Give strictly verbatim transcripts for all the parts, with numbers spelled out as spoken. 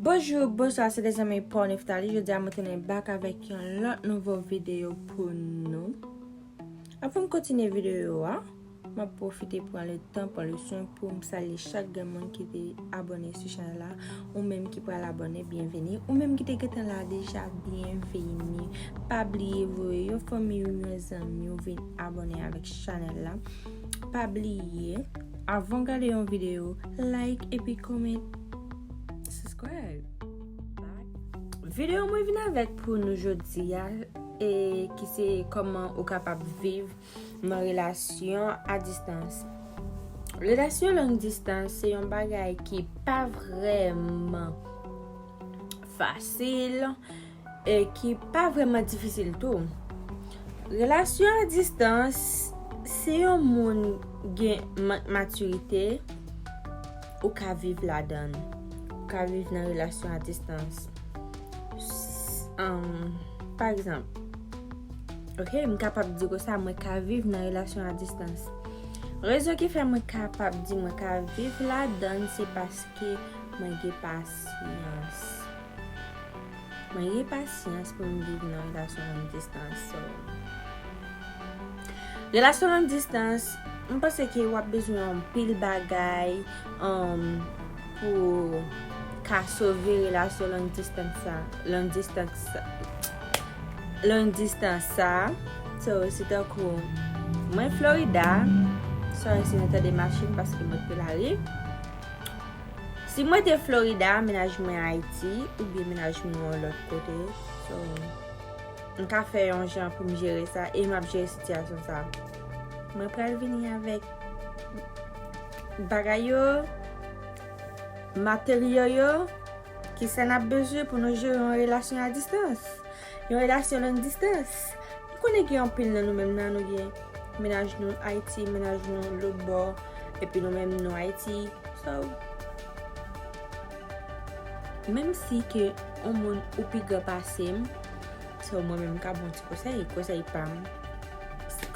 Bonjou, bonswa, se de zanmi Paul Neftali. Jodi a mwen tounen back avèk yon lòt nouvo videyo pou nou. Anvan m kontinye videyo a, m ap pwofite pran le tan, pran le swen pou m salye chak grenn moun ki te abòne sou chanèl la. Ou menm ki pral abòne, byenveni. Ou menm ki te gentan la deja, byenveni. Pa bliye voye yon fanmi ou yon zanmi ou vin abòne avèk chanèl la. Pa bliye, anvan w gade yon videyo, like epi comment, subscribe. Videyo mwen vin avèk pou nou jodi a, e ki se kòman ou kapab viv nan relasyon a distans. Relasyon long distance se yon bagay ki pa vrèman fasil e ki pa vrèman difisil tou. Relasyon a distans, si yon moun gen ma- matirite, ou ka viv ladan l. Ou ka viv nan relasyon a distans. S- um, pa egzanp, ok, m kapab di konsa, mwen ka viv nan relasyon a distans. Rezon ki fè mwen kapab di mwen ka viv ladan l, se paske mwen gen pasyans. Mwen gen pasyans pou m viv nan relasyon long distans. So, relasyon long distans, m panse ke w ap bezwen yon pil bagay, um, pou ka sove relasyon long distans sa. Long distans sa. Long distans sa. So, se tankou mwen Florida. Sorry si nou tande machin paske mwen te lari. Si mwen te Florida, mennaj mwen Ayiti, oubyen mennaj mwen yon lòt kote, so, m ka fè yon jan pou m jere sa, e m ap jere sitiyasyon sa. Mwen pral vini avèk bagay yo, materyo yo, ki sa n ap bezwen pou nou jere yon relasyon a distans. Yon relasyon long distans. M konnen gen anpil nan nou menm nan, nou gen mennaj nou Ayiti, mennaj nou lòt bò, epi nou menm nou Ayiti. So, menm si ke yon moun ou pi gran pase m, so mwen menm m ka ba w ti konsèy, konsèy pa m.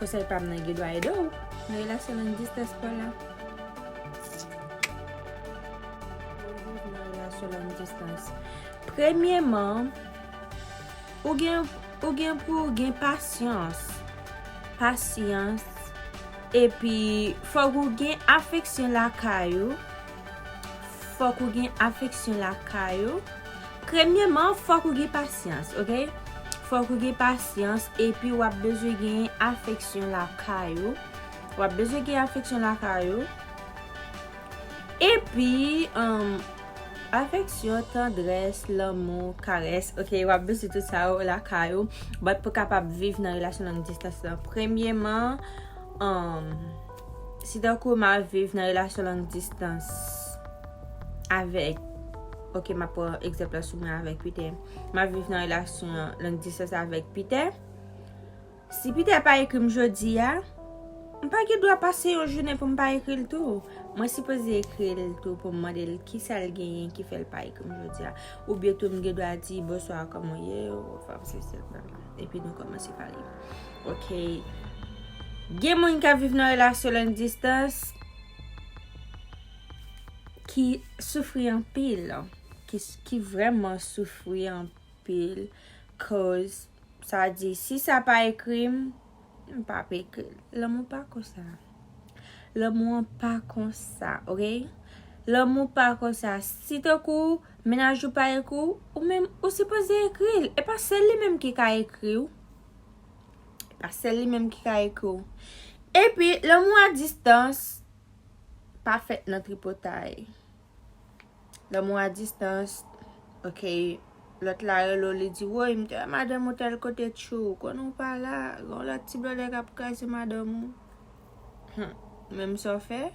Konsèy pa m nan gen dwa ede w nan relasyon long distans pa w la. Nan relasyon long distans. Premyèman, ou gen, ou gen pou w gen pasyans. Pasyans. Epi, fòk ou gen afeksyon lakay ou. Fòk ou gen afeksyon lakay ou. Premyèman, fòk ou gen pasyans, ok? Fòk ou gen pasyans, epi w ap bezwen gen afeksyon lakay ou. W ap bezwen gen afeksyon lakay ou. Epi, um, afeksyon, tandrès, lanmou, karès, ok, w ap bezwen tout sa yo lakay ou, but pou kapab viv nan relasyon long distans lan. Premyèman, um, si tankou m ap viv nan relasyon long distans avèk, ok, m ap pran egzanp la sou mwen avèk Peter. M ap viv nan relasyon long distans avèk Peter. Si Peter pa ekri m jodi a, m pa gen dwa pase yon jounen pou m pa ekri l tou. Mwen sipoze ekri l tou pou m mande l kisa l genyen ki fè l pa ekri m jodi a. Oubyen tou m gen dwa di, "Bonswa, kòman w ye?" Ou fè m sesi, bla, bla. Epi nou kòmanse pale. Ok. Gen moun k ap viv nan relasyon long distans ki soufri anpil, ki, ki vrèman soufri anpil, cause sa di, si sa pa ekri m, m p ap ekri l. Lanmou pa konsa. Lanmou an pa konsa, ok? Lanmou pa konsa. Si tankou mennaj ou pa ekri w, ou menm, ou sipoze ekri l. E pa sèl li menm ki ka ekri w. E pa sèl li menm ki ka ekri w. Epi, lanmou a distans pa fèt nan tripotay. Lanmou a distans, ok, lòt la rele w, li di, "Woy, m te wè madanm ou tèl kote, tchou, konnen w pa la, gen yon lòt ti blòdè k ap kraze madanm ou." Hmm, menm sa w fè?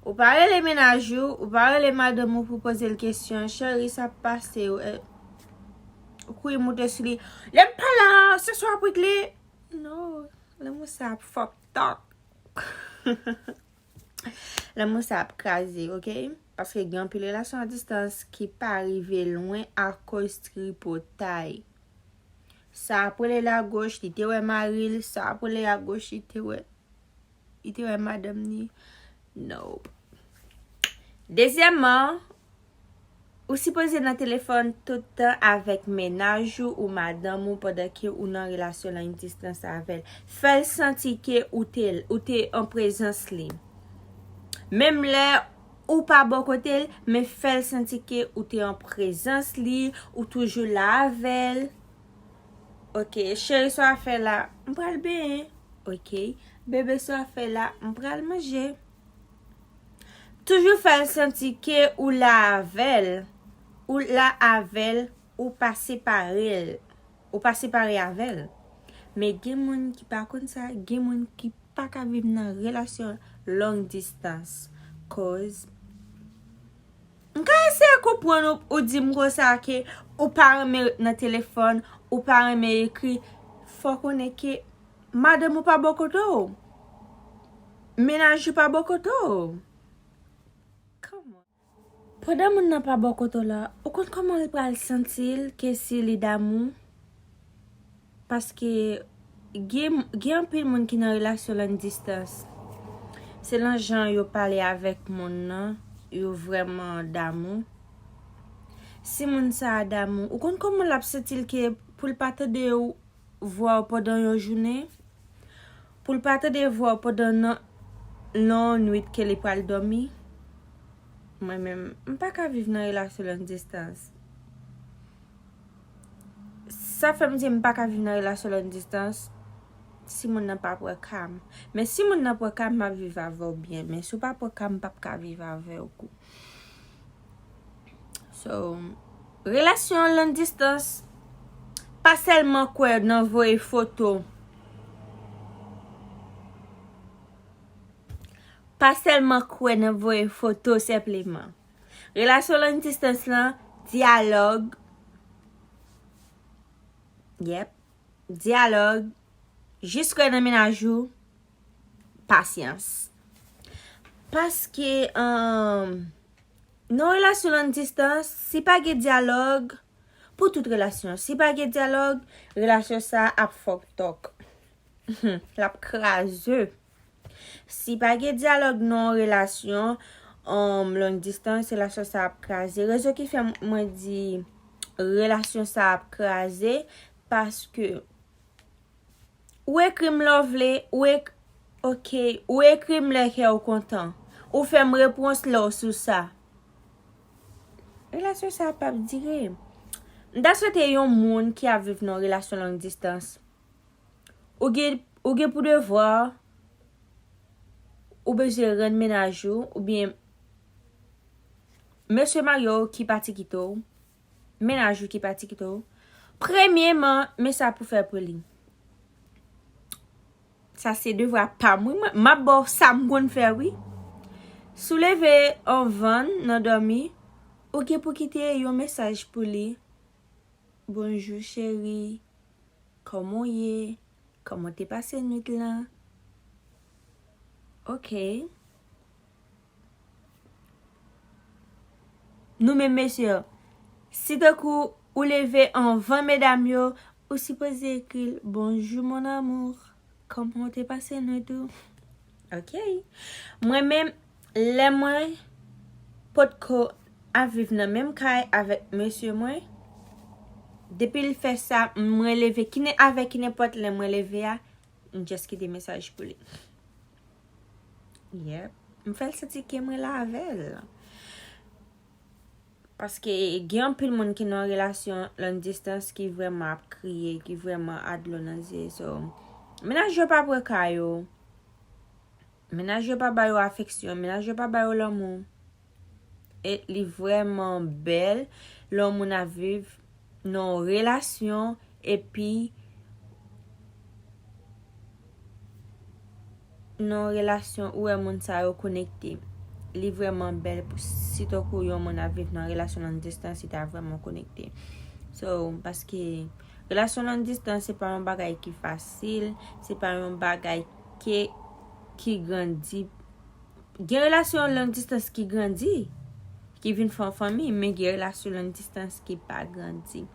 Ou pa rele mennaj ou, ou pa rele madanm ou pou poze l kesyon, "Cheri, sa ap pase w, eh, ou kouri moute sou li, lè m pa la, se swa w ap regle." No, lanmou sa ap fucked up. Lanmou sa ap kraze, ok? Paske gen anpil relasyon a distans ki pa rive lwen akoz tripotay. Sa ap rele l agoch, li te wè mari l, sa ap rele agoch, li te wè, li te wè madanm li. Nope. Dezyèmman, Ou sipoze nan telefòn tout tan avèk mennaj ou, ou madanm ou, pandan ke ou nan relasyon long distance avè l. Fè l santi ke ou te, ou te an prezans li. Menm lè ou pa bò kote l, men fè l santi ke ou te an prezans li, ou toujou la avè l. Ok, cheri, sa w ap fè la? M pral benyen. Ok, bebe, sa w ap fè la? M pral manje. Toujou fè l santi ke ou la avè l, ou la avè l, ou pa separe l, ou pa separe avè l. Men gen moun ki pa konn sa, gen moun ki pa ka viv nan relasyon long distance. Koz m ka eseye konprann ou, ou di m konsa ke ou pa renmen ret nan telefòn, ou pa renmen ekri. Fò konnen ke madanm ou pa bò kote w. Mennaj ou pa bò kote w. Come on. Pandan moun nan pa bò kote w la, ou konn kòman l pral santi l ke si li damou? Paske gen, gen anpil moun ki nan relasyon long distance. Selon jan yo pale avèk moun nan, yo vrèman damou. Si moun sa a damou, ou konn kòman l ap santi l ke pou l pa tande w vwa w pandan yon jounen, pou l pa tande vwa w pandan nan, nan yon nwit ke li pral dòmi. Mwen menm, m pa ka viv nan relasyon long distance. Sa fè m di m pa ka viv nan relasyon long distance si moun nan pa pran ka m. Men si moun nan pran ka m, m ap viv avè w byen. Men si w pa pran ka m, m p ap ka viv avè w kou. So, relasyon long distance, pa sèlman kwè nan voye foto. Pa sèlman kwè nan voye foto senpleman. Relasyon long distance lan, dyalòg. Yep. Dyalòg. Jis kwè nan mennaj ou. Pasyans. Paske, um, nan relasyon long distance, si pa gen dyalòg, pou tout relasyon, si pa gen dyalòg, relasyon sa ap fòk tòk. L ap kraze. Si pa gen dyalòg nan yon relasyon, um, long distance, relasyon sa ap kraze. Rezon ki fè mwen di relasyon sa ap kraze, paske ou ekri m lè w vle, ou ek-, ok, ou ekri m lè kè w kontan. Ou fè m repons lè w sou sa. Relasyon sa p ap dire. M ta swete yon moun ki ap viv nan yon relasyon long distance. Ou gen, ou gen pou devwa, ou bezwen rann mennaj ou, oubyen mesye marye w ki pati kite w, mennaj ou ki pati kite w. Premyeman, men sa pou fè pou li. Sa se devwa pa m, wi. Mwen, m ap ba w sa m konn fè, wi. Si w leve anvan l nan dòmi, ou gen pou kite yon mesaj pou li. Bonjou, cheri. Kòman w ye? Kòman w te pase nwit lan? Ok. Nou menm mesye, si tankou ou leve anvan medam yo, ou sipoze ekri l, bonjou, mon amour. Kòman w te pase nwit ou? Ok. Mwen menm, lè mwen potko ap viv nan menm kay avèk mesye mwen, depi l fè sa, mwen leve, kinen-, avèk ki nenpòt lè mwen leve a, m just kite mesaj pou li. Yep. M fè l santi ke mwen la avè l. Paske gen anpil moun ki nan relasyon long distance ki vrèman ap kriye, ki vrèman a dlo nan zye. So, mennaj yo pa pran ka yo. Mennaj yo pa ba yo afeksyon. Mennaj yo pa ba yo lanmou. E li vrèman bèl lè yon moun ap viv nan yon relasyon, epi nan yon relasyon ou wè moun sa yo konekte. Li vrèman bèl pou, sitankou yon moun ap viv nan relasyon long distance, li ta vrèman konekte. So, paske relasyon long distance, se pa yon bagay ki fasil, se pa yon bagay ke, ki grandi. Gen relasyon long distance ki grandi, ki vin fè yon fanmi, men gen relasyon long distance ki pa grandi.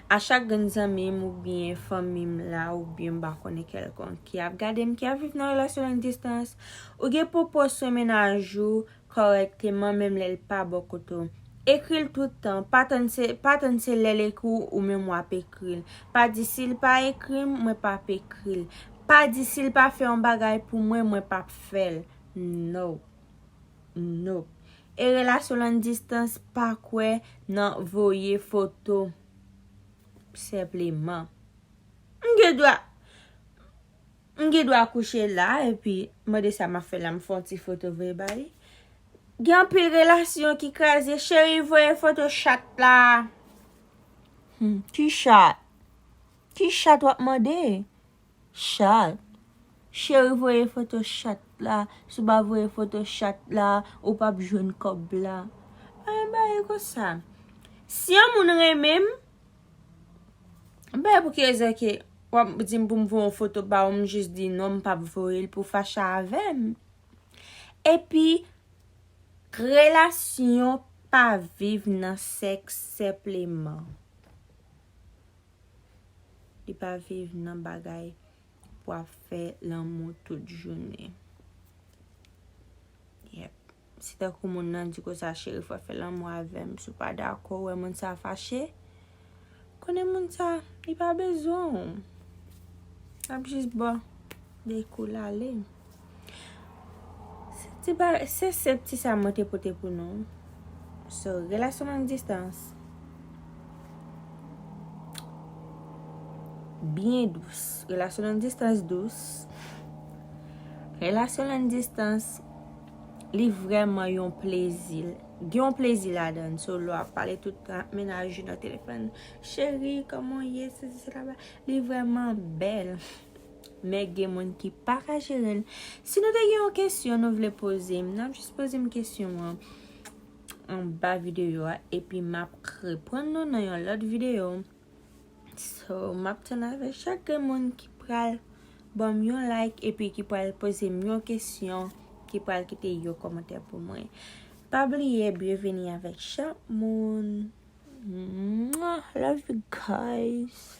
A chak grenn zanmi m oubyen fanmi m la, oubyen m pa konnen kèlkonk ki ap gade m, ki ap viv nan relasyon long distance, ou gen pou pran swen mennaj ou kòrèkteman, menm lè l pa bò kote w. Ekri l tout tan. Pa tann se, pa tann se lè l ekri w, ou menm w ap ekri l. Pa di si l pa ekri m, mwen p ap ekri l. Pa di si l pa fè yon bagay pou mwen, mwen p ap fè l. No. No. E relasyon long distance pa kwè nan voye foto. Senpleman. M gen dwa, m gen dwa kouche la, epi mande sa m ap fè la, m fè yon ti foto voye ba li. Gen anpil relasyon ki kraze. Cheri, voye foto chat la. Hmm, ki chat? Ki chat w ap mande? Chat. Cheri, voye foto chat la. Si w pa voye foto chat la, ou p ap jwenn kòb la. Ay, bagay konsa. Si yon moun renmen m, ben, pou ki rezon ke w ap di m pou m voye yon foto ba ou, m jis di non, m p ap voye l pou fache avè m. Epi, relasyon pa viv nan sèks senpleman. Li pa viv nan bagay pou ap fè lanmou tout jounen. Yep. Si tankou moun nan di konsa, cheri, fò fè lanmou avè m. Si w pa dakò, wè moun sa fache, konnen moun sa, li pa bezwen w. L ap jis ba w de kou l ale. Se ti ba, se senp ti sa mwen te pote pou nou. So, relasyon long distance byen dous. Relasyon long distance dous. Relasyon long distance, li vrèman yon plezi. Gen yon plezi ladan l. So, lè w ap pale tout tan ak mennaj ou nan telefòn, cheri, kòman w ye? Sesi, sela, ba. Li vrèman bèl. Men gen moun ki pa ka jere l. Si nou te gen yon kesyon nou vle poze m, n ap jis poze m kesyon an anba videyo a, epi m ap reponn nou nan yon lòt videyo. So, m ap tann avèk chak grenn moun ki pral ban m yon like epi ki pral poze m yon kesyon, ki pral kite yon kòmantè pou mwen. Pa bliye, byenveni avèk chak moun. Mwah, love you guys.